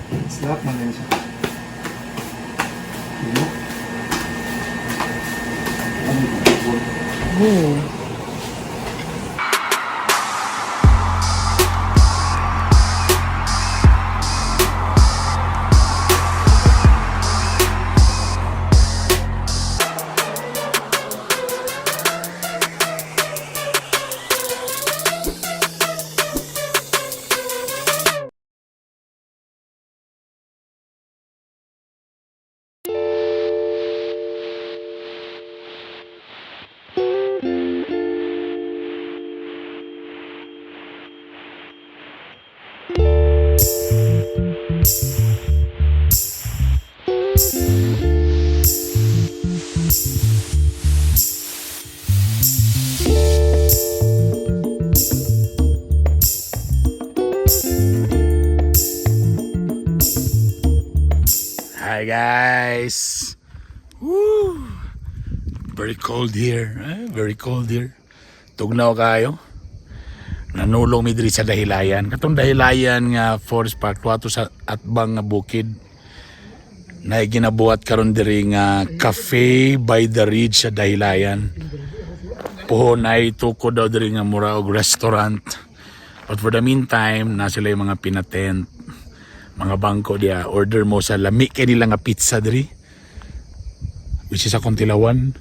Slap man yan siya. Ano? Ano yung Oh. Hi, guys. Woo. Very cold here. Eh? Very cold here. Tugnaw kayo. Nanulong mi diri sa Dahilayan. Katong Dahilayan nga forest park wato sa atbang nga bukid. Na ginabuhat karon diri nga cafe by the ridge sa Dahilayan. Pohon ay tuko daw diri nga mura og restaurant. But for the meantime, na sila yung mga pinatent, mga bangko diya. Order mo sa lami kay nila nga pizza diri, which is akong tilawan.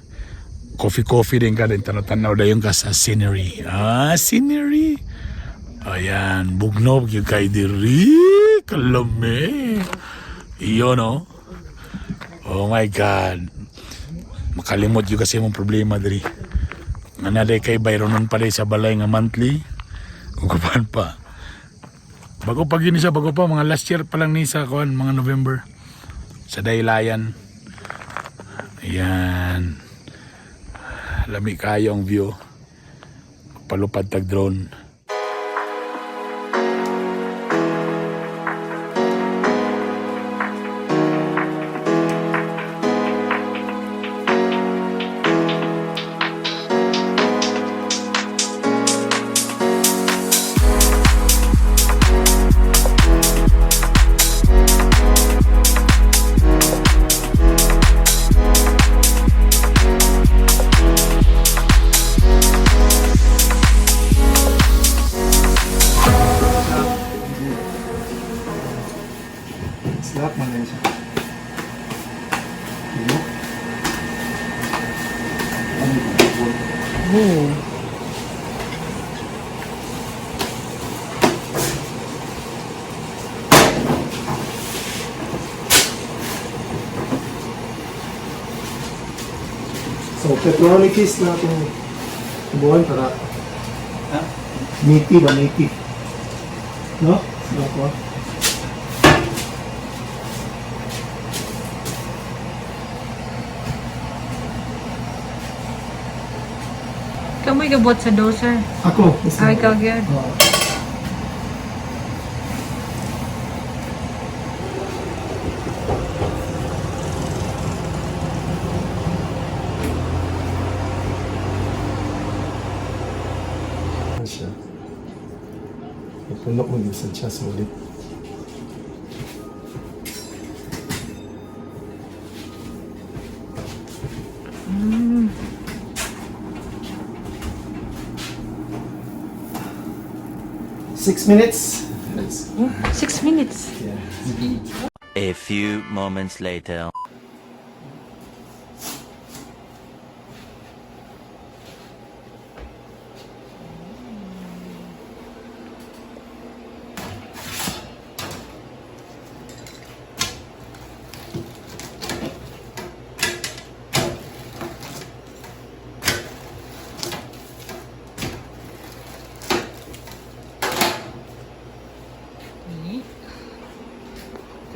Coffee coffee din ka din, tanaw-tanaw dayon ka sa scenery. Ah, scenery. Ayan, bugnob gyud kay diri, kalami. Iyo, no? Oh my God, makalimot gyud kasi mong problema diri nga na kay bayronon pa sa balay nga monthly ug uban pa. Bago pa gini siya, bago pa, mga last year pa lang ni sa kuan, mga November. Sa Daylayan. Ayan. Lami kayo ang view. Palupad tag drone. Slap man yan siya. Ano? Ano yung Oh. So, pepperoni cheese na itong buwan para Ha? Meaty ba? Meaty. No? No ko. Kamoy gabot sa doser. Ako. Ay, ikaw gyud. Oo. Ano siya? Ipuno mo din sa siya sulit. 6 minutes. Yes. 6 minutes. Yeah. A few moments later.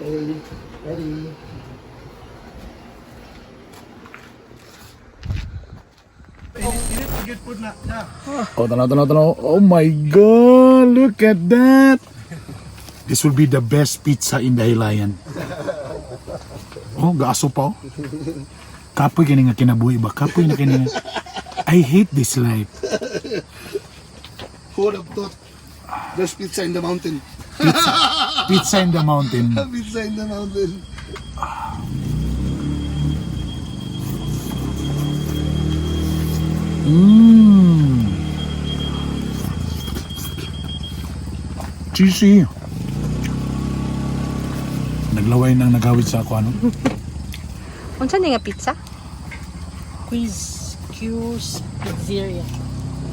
Okay, ready. Oh, tanaw, tanaw, tanaw. Oh my God, look at that. This will be the best pizza in Dahilayan. Oh, gaaso pa oh. Kapoy kini nga kinabuhi ba? Kapoy na kini. I hate this life. Who would have thought there's pizza in the mountain? Pizza in the mountain. Pizza in the mountain. Cheesy. Naglaway nang nagawid sa ako ano. Unsa ni nga pizza? Quiz Q's Pizzeria.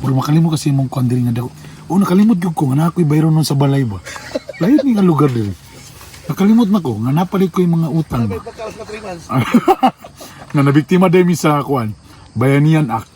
Pero makalimot kasi mong kuan diri nga daw. Oh, nakalimot gyud ko nga naa ko'y bayro nun sa balay ba. Layo ni nga lugar diri. Nakalimot na ko nga napalit ko yung mga utang ba. Pagkaos na 3 months. Nga nabiktima din mi sa kuan. Bayanihan Act.